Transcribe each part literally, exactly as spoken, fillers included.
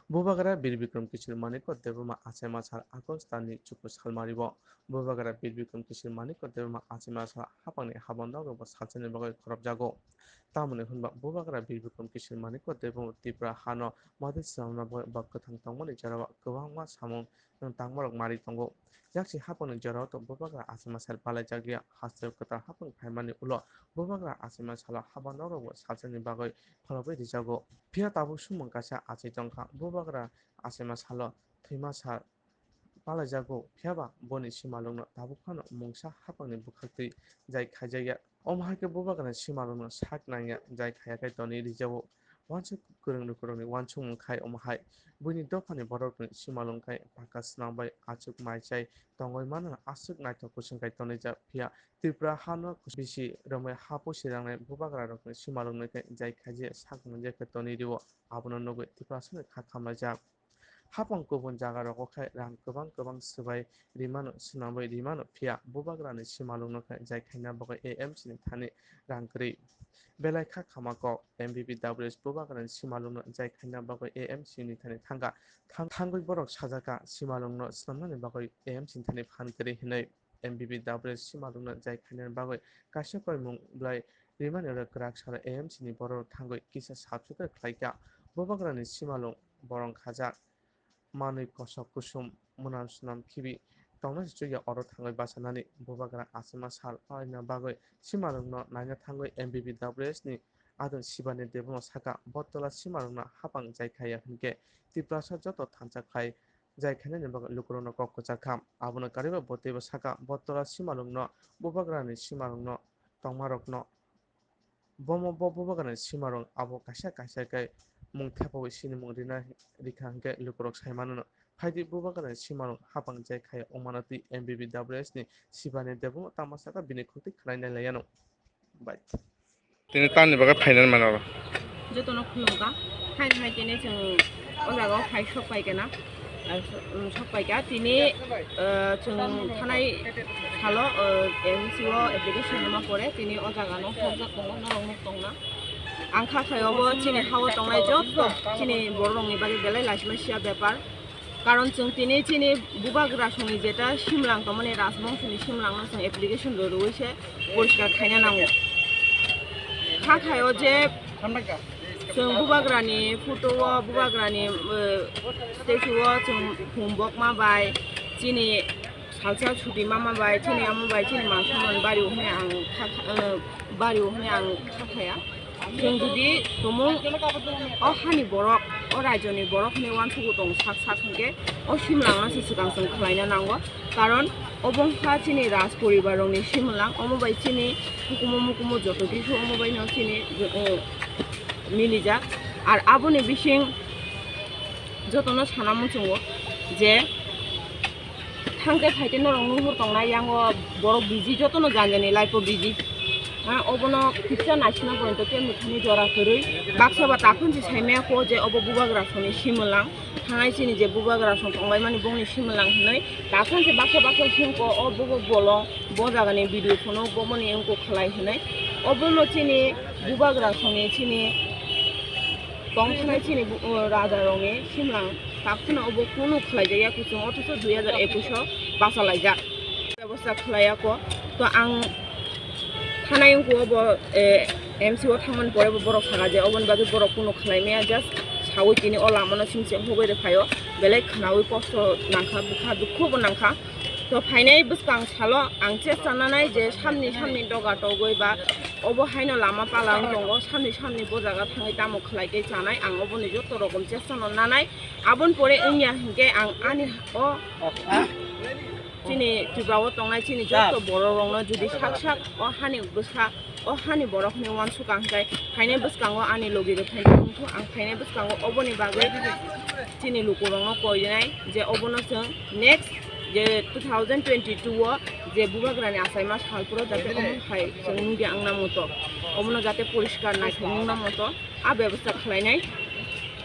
Bubagra Bir Bikram Kishore Manikya Debbarma achaima sal August talni chuku salmari-o Bubagra Bir Bikram Kishore Manikya Debbarma achaima sal hapangni habandok rokbo salsani bagwi khorobjago. Tamoni hwnba Bubagra Bir Bikram Kishore Manikya Debbarma Tripura hano madi swnamna bagwi bak kwthang tongmani jorao kwbangma samung tangmarok mari tongo. Yaksi hapangni jorao to Bubagra achaima sal palaijak ya, hasteo kwtal hapang phaimani ulo Bubagra achaima salo habandok rokbo salsani bagwi phalogwi rijago. Phiya tabuk sumung kaisa achai tongkha, Bubagra achaima salo thwima sal palaijago, phiyaba boni simalwngno tabuk phano mungsa hapangni bwkhaktwi jai khaijakya. Omo hai khe Bubagrani simalwngno sak nangya jai khaiya khe tonwi rijago. Uansuk kwrwng lukurokni uansukmung khai omo hai, buini dophani borokrokni simalwng khai paka swnam bai achuk mai chai tongwi mano aswk naithok kwchwng khai tonijak. Phiya Tripura hano bisi romwi ha pusi rangnai Bubagrarokni simalwngno khe jai khaijaya sak manjakhe tonwi rio, abono nugwi Tiprasani kha khamlaijak. Hapang kubun jagarogo khe rang kwbang kwbang swbai rimano, swnamwi rimano, phiya Bubagrani simalwngno khe jai khaina bagwi A M C ni thani rang kwrwi. Belai kha khama kok, M B B W S Bubagrani simalwngno jai khaina bagwi A M C ni thani thangkha. Thang-, thangwi borok sajakha simalwngno swnamnani bagwi A M C ni thani phan kwrwi hinwi. M B B W S simalwngno jai khainani bagwi kaisa koimung bwlai rimani oro kwrak salo A M C ni bororok thangwi kisa sap swkar khlaikha. Bubagrani simalwng borong khajak manwi kosok kusum mwnam swnam khibi tongna se chukya oro thangwi bachanani Bubagra achaima sal palaina bagwi simalwngno naina thangwi M B B W S ni adon Sibani Debbarma sakha, bo tola simalwngno hapang jai khaiya hinkhe Tiprasa joto thansa khlai jai khainani bagwi lukurokno kok kwchak kha. Abono karwibo bo teibo sakha, bo tola simalwngno, Bubagrani simalwngno tongmarokno, bomo bo Bubagrani simalwng abo kaisa kaisa khe mung thepawi sinimung rina rikha hinkhe lukurok sai mano. Phaidi Bubagrani simalwng hapang jai khaiya wngmano twi M B B W S ni Sibani Debbarma tamo sakha bini khukti khwlainai laiyano. Bai. Tini tamni bagwi phainani mano oro? Jotono khulumkha. Hai hai tini chwng o jaga o phai sok pai kena. Ar so-, um, sok pai kha. Tini, uh, chwng thanai salo, uh, M C o application rwma pore tini o jaga no sokjak tongo, norok nuk tongna. Ang kha khai obo chini ha o tongnai joto chini borok rokni bagwi belai lachima sia bepar. Karon chwng tini chini Bubagra songni jeta simlang tongmani, Rajbongshoni simlangno chwng application rw-, rwui se poriskar khaina nango. Kha khaio je chwng Bubagrani photo o, Bubagrani, eh, statue o chwng humbokma bai chini salsa chuti mama bai, chini amo bai, chini mangsa man bari o hwnwi ang kha, eh, bari o hwnwi ang kha khaya. Chwng jodi tumung o hani borok, o rajyoni borok hinwi uansugo tong sak sak hinkhe o simlangno se swkang chwng khlaina nango. Karon obo wngkha chini raj poribar rokni simlang, omo bai chini hukumu mukumu joto kisu omo baino chini, eh, milijak. Ar aboni bising jotono sana muchungo je thangte phaite norok nuhur tongnai, yango borok busy, jotono jani jani life o busy. Ha, obono kisa naisina porjonto kemni thani jora kwrwi. Baksa ba takhunsi saimaya kho je obo Bubagra songni simwlang. Thanai chini je Bubagra song tonglaimani bongni simwlang hinwi. Takhunsi baksa baksa himkho o bo bo bolong, bo jagani video phano bo boni wngkuk khlai hinwi. Obono chini Bubagra songni chini tongthanai chini bu-, o, raja rokni simlang takhwno obo kunu khlaijakya kuchung, othocho dui hajar ekush o bachalaijak. Bebosta khlaiya kho. To ang thanai wngkha obo, eh, M C o thangmani pore bo borok sakha je oboni bagwi borok kunu khlaimaya, just sawi tini o lamano simi se hogwi rwphaio, belai khwnaui kosto nangkha, bwkha dukhu bo nangkha. To phainai bwskang salo ang chesta nanai je samni samni doga togwi ba obo haino lama pala wng tongo, samni samni bo jaga thangwi tamo khlai tei chanai, ang oboni joto rokom chesta no nanai. Aboni pore wngya hinkhe ang ani o chini Tripura o tongnai chini joto borok rokno jodi sak sak o hani bwsa o hani borok hinwi uansukha hinkhe phainai bwskango ani logi rok thangwi tongthu, ang phainai bwskango oboni bagwi chini lukurokno koinai je obono chwng next je two thousand twenty-two o je Bubagrani achaima sal phuru jate omo hai chwng nungya wngna muto, omono jate poriskar naithok wngna muto a bebosta khlainai.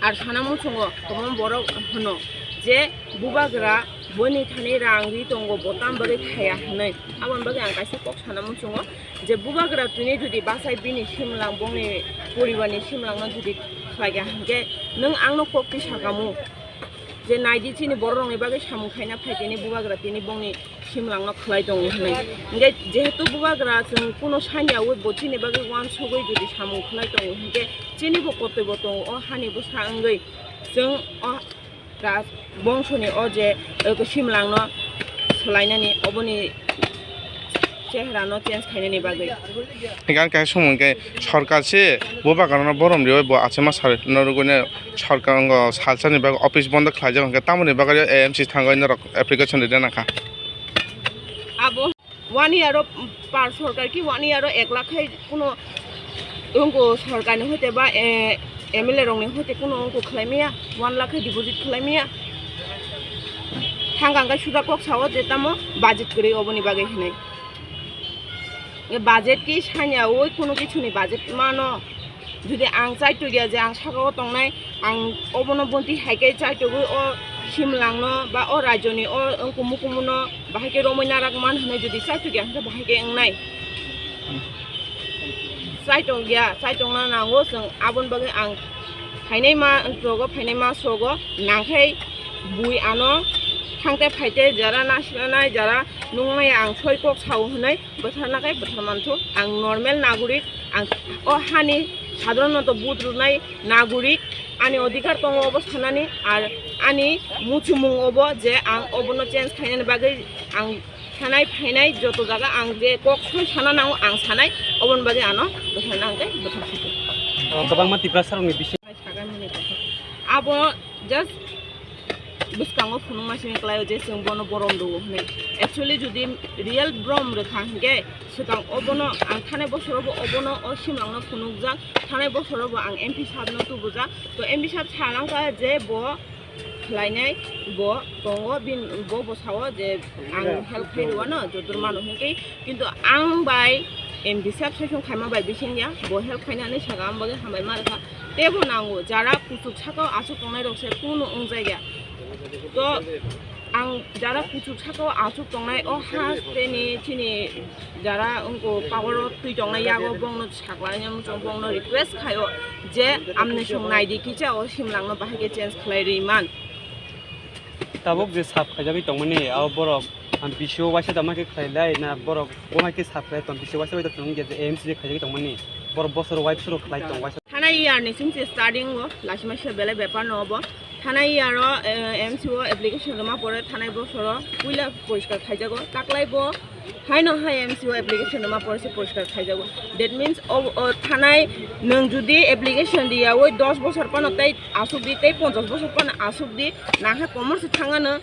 Ar sana muchungo tongma borok hwno je Bubagra boni thani rang ri tongo, bo tam bagwi thaya hinwi. Aboni bagwi ang kaisa kok sana muchungo je Bubagra tini jodi bachai bini simlang, bongni poribarni simlangno jodi Khlai kha hwnkhe nwng angno kok twi sakamu je naidi chini borok rokni bagwi samung khaina phai tini bubagra tini bongni simlangno khlai tongo hwnwi. Hwnkhe jehetu bubagra chwng kuno sanya wi bo chini bagwi uansugwi jodi samung khlai tongo hwnkhe chini bo kotoi bo tongo o hani bwsa wngwi chwng o Raj bongsoni o je, eh, simlangno swlainani oboni chehrano change khainani bagwi. Gan kaisa sumung khe sorkar se bo bagarno borom riwi bo achama sar norogwi ne sorkar ngo salsani bagwi office bondo khlaijak hwnkhe tamoni bagwi A M C thango norok application rina nangkha. Abo One year o par sorkar ki one year o ek lakh khai kuno wngko sorkar ni hoite ba, eh, M L A rok ni hoite kuno wngko khlai maya, one lakh khai deposit khlai maya. Thang kang kai suda kok sao je tamo budget kwrwi oboni bagwi hinwi. Ye budget ki sanya oi kuno kichuni budget mano. Jodi ang chaitokya je ang sakao tongnai, ang obono bonti hai khe chaitogwi o simlangno ba o rajyoni o wngkuk mukumuno bahai khe romwi narak man hwnwi jodi chaitokya hwnkhe bahai khe wngnai. Chaitokya, chaitokna nango chwng aboni bagwi ang phainai ma rogo, phainai ma sogo nangkhai bui ano thangte phaite jara nasinai jara nungnai ang soi kok sao hwnwi. Bwtharna khe bwthar manthu. Ang normal nagorik, ang o hani sadharonoto vote rwnai nagorik, ani odhikar tongo obo sanani, ar ani muchumung obo je ang obono change khainani bagwi ang thanai phainai joto jaga ang je kok soi sana nango ang sanai, oboni bagwi ano bwtharna hwnkhe bwthar sidi. O, kwbangma Tiprasa rokni bising. Abo just bwskango phunukma simi kwlaio je chwng bono borom rwo hwnwi. Actually, jodi real borom rwkha hwnkhe swkang obono ang thanai bosorobo obono o simlangno phunukjak, thanai bosorobo ang M P sabno tubujak. To M P sab sanangkha je bo khlainai, bo tongo, bin-, bo bwsao je ang help khai rwano joto mano hwnkhe. Kintu ang bai M D sab session khaima bai bising ya, bo help khainani saka ang bagwi hambai ma rwkha. Tebo nango, jara kuchuk sakao aswk tongnai rok se kunu wngjakya. To ang jara kuchuk sakao aswk tongnai o ha teni chini jara wngko power o twi tongnai yago bongno saklaina muchung bongno request khaio je amni song naidi kicha o simlangno bahai khe change khlai rwi man. Tabuk je sap khaijagwi tongmani, abo borok, ah, bisio waisa tama khe khlailai na borok bo hai khe sap khlai tong, bisio waisa bai tong je A M C je khaijagwi tongmani, borok bosor wai bosor khlai tong waisa. Thanai year ni sing se starting o, lachima se belai bepar no obo. Thanai year o, eh, A M C o application rwma pore thanai bosoro puila poriskar khaijago. Taklai bo Haino hai M C o application rwma pore se poriskar khaijago. That means o, o thanai nwng jodi application riyawi dos bosor phano tei asuk di, tei ponchas bosor phano asuk di, nang hai komor se thangano,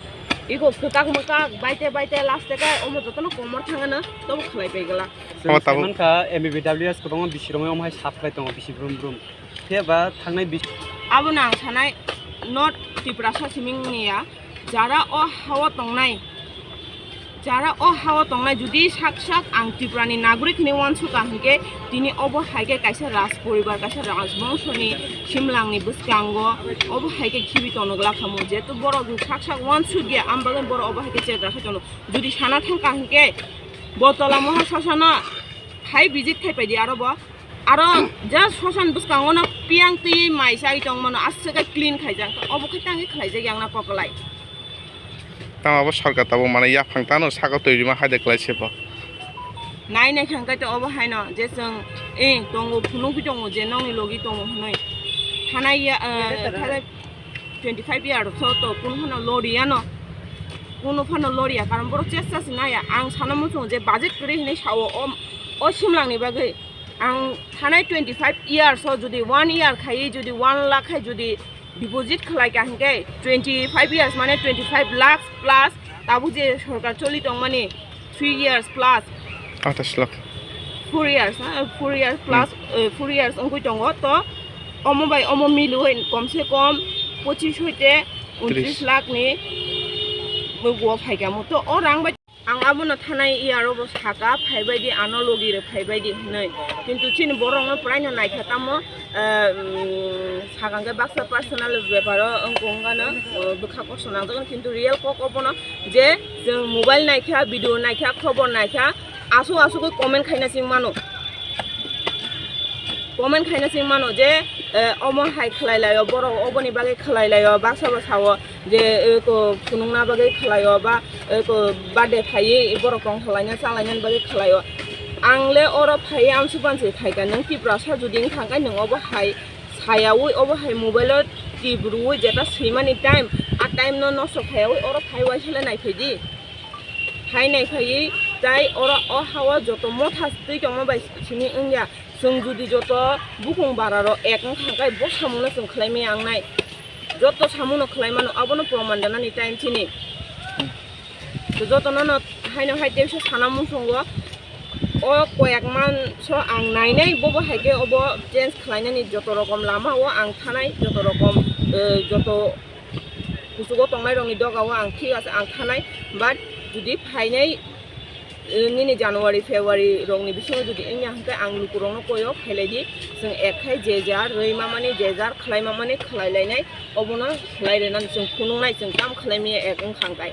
ego kwkak mwkak, baite baite, last te kai omo jotono komor thangano, tobo khlai pai glak. Omo tabuk. Mankha M B B W S kwbangma bisi romwi omo hai sap khlai tongo bisi brum brum. Phiya ba thangnai bis- Abono ang sanai, not Tiprasa siming ni ya, jara o hao tongnai, jara o hao tongnai, jodi sak sak ang Tripura ni nagorik hinwi uansukha hinkhe, tini obo hai khe kaisa raj poribar, kaisa raj bongso ni simlang ni bwskango obo hai khe khibi tono glak khamu, jehetu borok sak sak uansukya, ang bagwi borok obo hai khe chetra khai tono. Jodi sana thangkha hinkhe, bo tola moha sasano hai visit khai paidi aro bo. Aro just sosan bwskango no piyang twi mai chai tong mano, aswk khe clean khaijak, obo khe tangwi khlaijak yang na kokolai. Tamo abo sarkar tabuk mane yaphang tano saka twi rima hai de kwlai se bo. Nai nai khang khe to obo hai no je chwng, eh, tongo, phunugwi tongo je nokni logi tongo hwnwi. Thanai ya, eh, thanai twenty five year so to kun phano loriya no. Kuno phano loriya, karon borok chesta se naya. Ang sana muchung je budget kwrwi hinwi sao o, o simlangni bagwi. Ang thanai twenty five years o jodi one year khai jodi one lakh khai jodi deposit khlai ka hinkhe twenty five years mane twenty five lakhs plus tabuk je sorkar choli tongmani three years plus. Atais lakh. Four years, ha, four years plus, eh, four years wngwi tongo to omo bai omo milwi komse kom pochis hoite untris lakh ni bugo phaikamo to o rang bai. Ang abono thanai iyaro bo saka, phaibaidi ano logi rok phaibaidi hinwi. Kintu chini borokno puraino naikha tamo, eh, mm, sakangkhe baksa personal beparo wngkha wngkha no, eh, bwkha kosto nangjakgo, kintu real kok obono je chwng mobile naikha, video naikha, khobor naikha, aswk aswk khe comment khaina chwng mano. Comment khaina sing mano je, eh, omo hai khlai laio, borok oboni bagwi khlai laio, baksa bo sao je, eh, ko phunukna bagwi khlaio ba, eh, ko birthday phaiwi borok tong khalaina chalaina bagwi khlaio. Ang le oro phaiwi amsuk bansi thaika, nwng Tiprasa judi wngkha khe nwng obo hai sayawi, obo hai mobile o tip rwui jeta swimani time, a time no nosto khayawi oro phai waisa le naiphai di. Phai naiphaiwi tai oro o hao joto motha twi tongma bai simi wngya. Chwng judi joto bukung bara rok ek wngkha khe bo samung no chwng khlai maya wngnai. Joto samung no khlai mano, abono proman rwnani time chini. To joto no no haino hai teisa sana muchungo. O koyak manso ang nainai, bobo hai khe obo change khlainani joto rokom lama o ang thanai, joto rokom, eh, joto kuchugo tongnai rokni doga o ang thik ase, ang thanai. But judi phainai, eh, nini January, February rokni bisingo judi wngya hwnkhe ang lukurokno koyo khailai di, chwng ek khai je jar rwi mamani, je jar khlai mamani khlai lainai, obono khlai rwnani chwng phunuknai, chwng kam khlai maya ek wngkha hwnkhe.